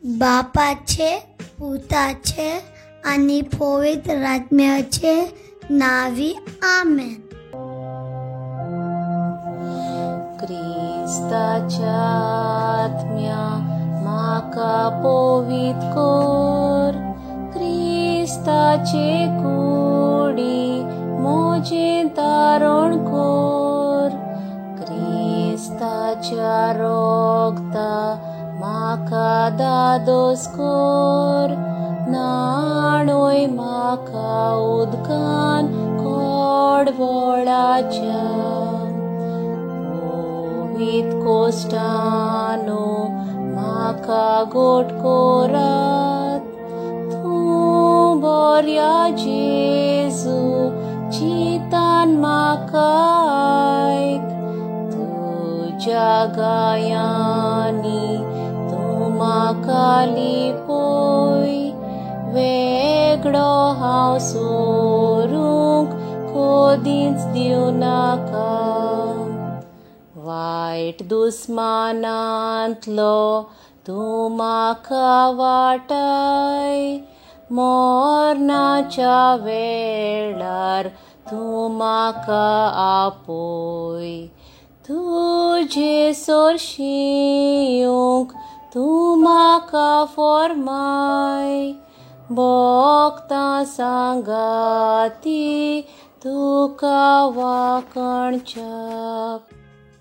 बापाचे, पुताचे आनी पवित्र आत्म्याचे नावी, आमेन. क्रिस्ताच्या आत्म्या म्हाका पवित्र कर, क्रिस्ताचे कुडी म्हजें तारण कर, क्रिस्ताच्या रोगता म्हाका दादोस कर, न्हाणय म्हाका उदकान कोडवळाच्या. पवित्र कोश्टानो म्हाका गोट करात, तूं बऱ्या जेजू चिंतान म्हाका आयक, तुज्या गायांनी तूं म्हाका लिपय, वेगळो हांव सोरूंक कदींच दिवनाका. वायट दुस्मानांतलो तूं म्हाका वाटाय, मरणाच्या वेळार तूं म्हाका आपय, तुजे सरशीं येवंक तूं म्हाका फॉर्माय, भोगतां सांगाती तुका वाकणच्या.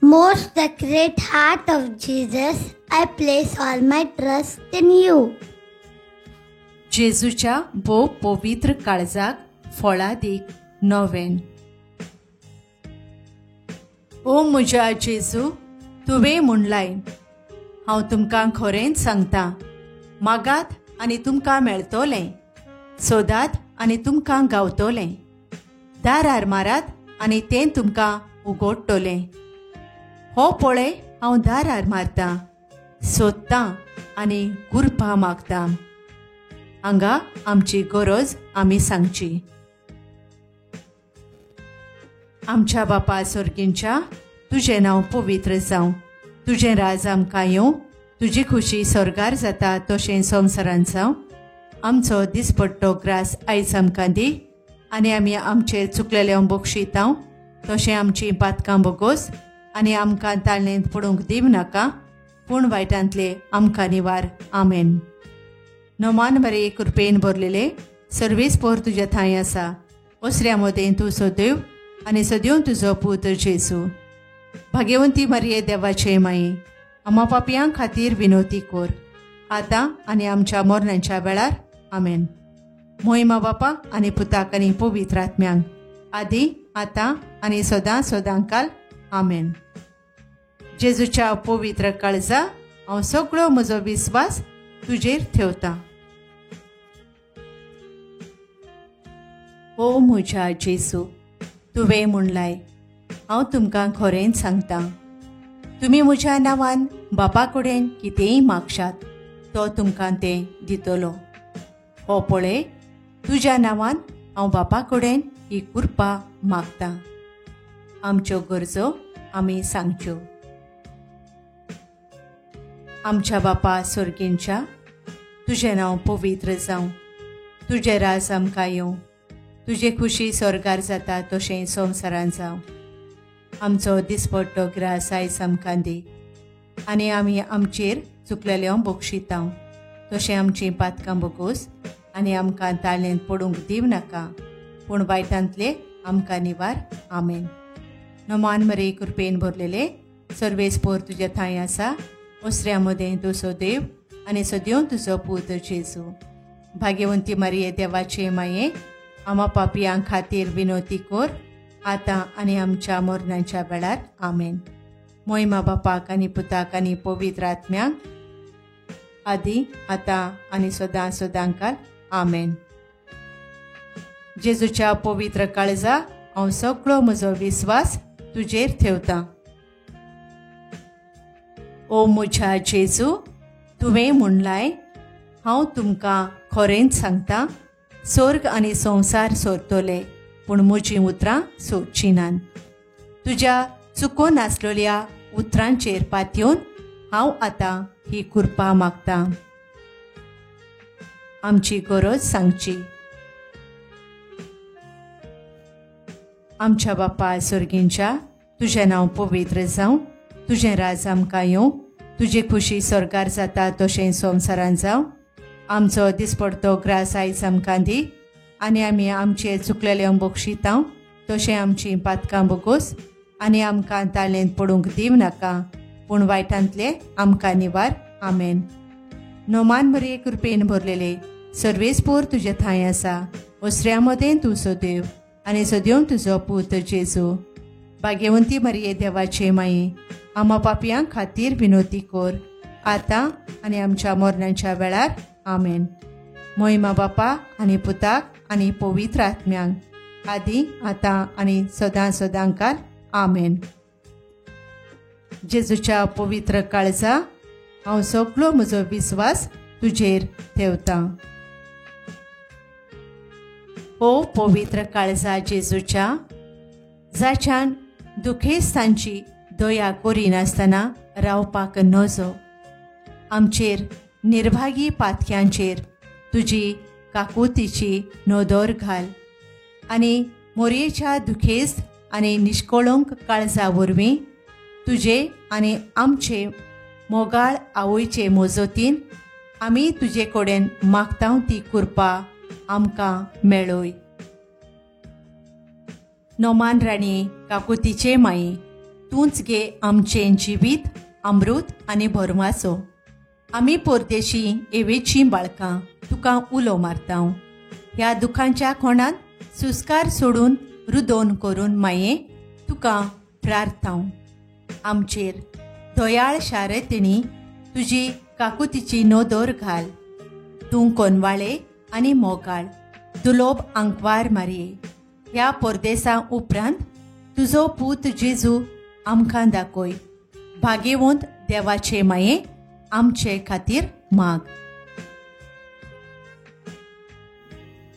Most Sacred Heart of Jesus, I place all my trust in you. जेजूच्या भोव पवित्र काळजाक फळादीक नोवेन. ओ म्हज्या जेजू, तुवें म्हणलाय, हांव तुमकां खरेंच सांगता, मागात आनी तुमकां मेळटलें, सोदात आनी तुमकां गावतलें, दारार मारात आनी तें तुमकां उगडटलें. हो पळय हांव दारार मारतां, सोदतां आनी गुरपां मागतां. हांगा आमची गरज आमी सांगची. आमच्या बापा सोर्गींच्या, तुजें नांव पवित्र जावं, तुजें राज आमकां येवं, तुजी खुशी स्वर्गार जाता तशें संवसारांत जावं. आमचो दिसपट्टो ग्रास आयज आमकां दी आनी आमी आमचेर चुकलेले बक्षितांव तशें आमची पातकां बोगोस आनी आमकां ताळणेंत पडूंक दिवं नाका, पूण वायटांतले आमकां निवार. आमेन. नोमान बरे कृपेन भरलेले सर्वीस पोर तुज्या थांय आसा, ओसऱ्या मदें तूं सदैव आनी सदैव तुजो पूत जेजू. भाग्यवंती मरिये देवाचे माई, आमा पापयां खातीर विनोती कोर, आतां आनी आमच्या मरणाच्या वेळार. आमेन. मोहिमा बापा आनी पुताक आनी पवित्र आत्म्यांक, आदी आतां आनी सदां सदां काल. आमेन. जेजूच्या पवित्र काळजा हांव सगळो म्हजो विस्वास तुजेर ठेवता. ओ म्हज्या जेजू, तुवें म्हणलाय, हांव तुमकां खरेंच सांगता, तुमी म्हज्या नांवान बापा कडेन कितेंय मागशात तो तुमकां तें दितलो. हो पळय, तुज्या नांवान हांव बापा कडेन ही कृपा मागता. आमच्यो गरजो आमी सांगच्यो. आमच्या बापा सोर्गींच्या, तुजें नांव पवित्र जावं, तुजें राज आमकां येवं, तुजे खुशी स्वर्गार जाता तशें संवसारांत जावं. आमचो दिसपट्टो ग्रास आयज आमकां दी आनी आमी आमचेर चुकलेल्यो बक्षितांव तशें आमचीं पातकां बोगोस आनी आमकां ताळेंत पडूंक दिवं नाका, पूण वायटांतले आमकां निवार. आमेन. नमान मरे कृपेन भरलेले सर्वेस पोर तुज्या थांय आसा, ओसऱ्या मदें तूं सदैव आनी सदैव तुजो पूत जेजू. भाग्यवंती मारिये देवाचे माये, आमा पापयां खातीर विनोती कोर, आतां आनी आमच्या मरणाच्या वेळार. आमेन. मोहिमा बापाक आनी पुताक आनी पवित्र आत्म्यांक, आदी आतां आनी सदां सदां काल. आमेन. जेजूच्या पवित्र काळजा हांव सगळो म्हजो विस्वास तुजेर ठेवता. ओ म्हज्या जेजू, तुवें म्हणलाय, हांव तुमकां खरेंच सांगता, स्वर्ग आनी संवसार सोरतले पूण म्हजीं उतरां सोडचीं नात. तुज्या चुकोन नासलेल्या उतरांचेर पातयेवन हांव आतां ही कृपा मागता. आमची गरज सांगची. आमच्या बापा सर्गींच्या, तुजें नांव पवित्र जावं, तुजें राज आमकां येवं, तुजी खुशी स्वर्गार जाता तशें संवसारांत जावं. आमचो दिसपडतो ग्रास आयज आमकां दी आनी आमी आमचे चुकलेले बक्षितांव तशें आमचीं पातकां बोगोस आनी आमकां ताळेंत पडूंक दिव नाका, पूण वायटांतले आमकां निवार. आमेन. नोमान मरिये कृपेन भरलेले सर्वेस्पोर तुजे थांय आसा, ओसऱ्या मदें तूं सदैव आनी सदैव तुजो पूत जेजू. भाग्यवंती मरिये देवाचे माये, आमा पापयां खातीर विनोती कर आतां आनी आमच्या मरणाच्या वेळार. आमेन. मोहिमा बापा आनी पुताक आनी पवित्र आत्म्यांक, आदी आतां आनी सदां सदांकाल. आमेन. जेजूच्या पवित्र काळजा, हांव सगळो म्हजो विस्वास तुजेर ठेवतां. ओ पवित्र काळजा जेजूच्या, जाच्यान दुखेस्तांची दया करिनासतना रावपाक नजो, आमचेर निर्भागी पातक्यांचेर तुजी काकुतीची नदर घाल आनी मोरयेच्या दुखेस्त आनी निश्कळंक काळजा वरवीं तुजे आनी आमचे मोगाळ आवयचे मोजोतीन आमी तुजे कडेन मागता ती कृपा आमकां मेळय. नोमान राणी काकुतीचे माई, तूंच गे आमचें जिवीत अमृत आनी भरमाचो. आमी परदेशी एवेचीं बाळकां तुका उलो मारता. ह्या दुखांच्या खोणांत सुस्कार सोडून रुदोन करून माये तुका प्रार्थांव. आमचेर दयाळ शारतिणी तुजी काकुतीची नदर घाल. तूं कोनवाळे आनी मोगाळ दुलोब आंकवार मारये. ह्या परदेसा उपरांत तुजो पूत जेजू आमकां दाखय. भाग्यवंत देवाचे माये, आमचे खातीर माग.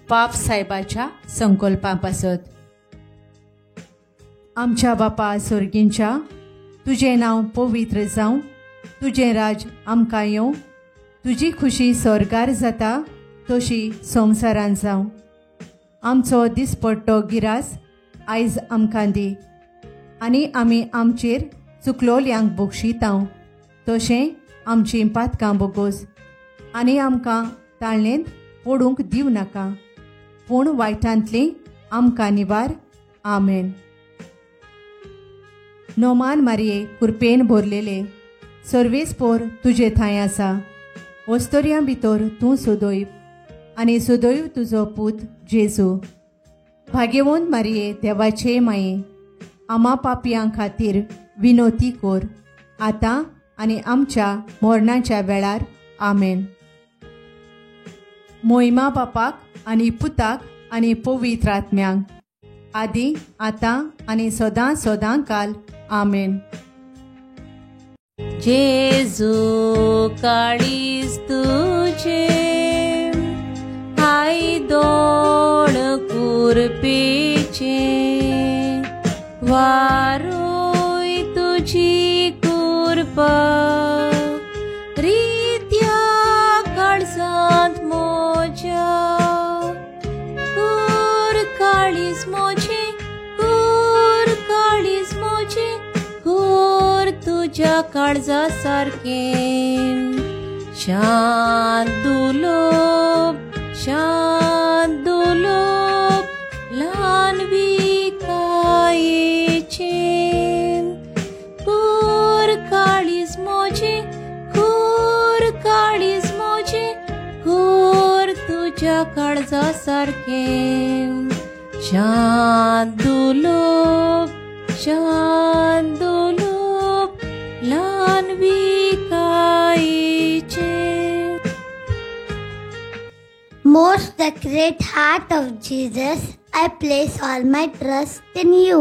पाप साहेबाच्या संकल्पा पासत. आमच्या बापा सर्गींच्या, तुजें नांव पवित्र जावं, तुजें राज आमकां येवं, तुजी खुशी स्वर्गार जाता तशी संवसारांत जावं. आमचो दिसपट्टो गिरास आयज आमकां दी आनी आमी आमचेर चुकलोल्यांक बक्षितांव तशें आमचीं पातकां बोगोस आनी आमकां ताळणेंत पडूंक दिव नाका, पूण वायटांतली आमकां निवार. आमेन. नोमान मारये कृपेन भरलेले सर्वेस्पोर तुजे थांय आसा, वस्तोर्यां भितर तूं सदैव आनी सदैव तुजो पूत जेजू. भाग्यवंत मारये देवाचे माये, आमा पापयां खातीर विनोती कर आतां आनी आमच्या मरणाच्या वेळार. आमेन. मोहिमा बापाक आनी पुताक आनी पवित्र आत्म्यांक, आदी आतां आनी सदां सदां काल. आमेन. जेजू काळीज तुझे आई दोण कुरपेचे, वारोय तुजी कृपा रित्या काळजांत मोज्या. कूर काळीज मोजे, कूर काळीज मोजे, कूर तुज्या काळजा सारकें. शांत दुलोब, शांत दुलोब, ल्हान विकायेचें. कूर काळीज मोजे, कूर काळीज मोजे, कूर तुज्या काळजा सारकें. शांत दुलोब, शांत दुलोब, ल्हान विकायेचें. Most sacred heart of Jesus, I place all my trust in you.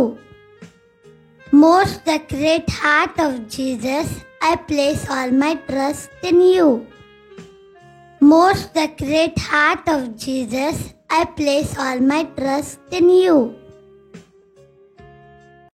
Most sacred heart of Jesus, I place all my trust in you. Most sacred heart of Jesus, I place all my trust in you.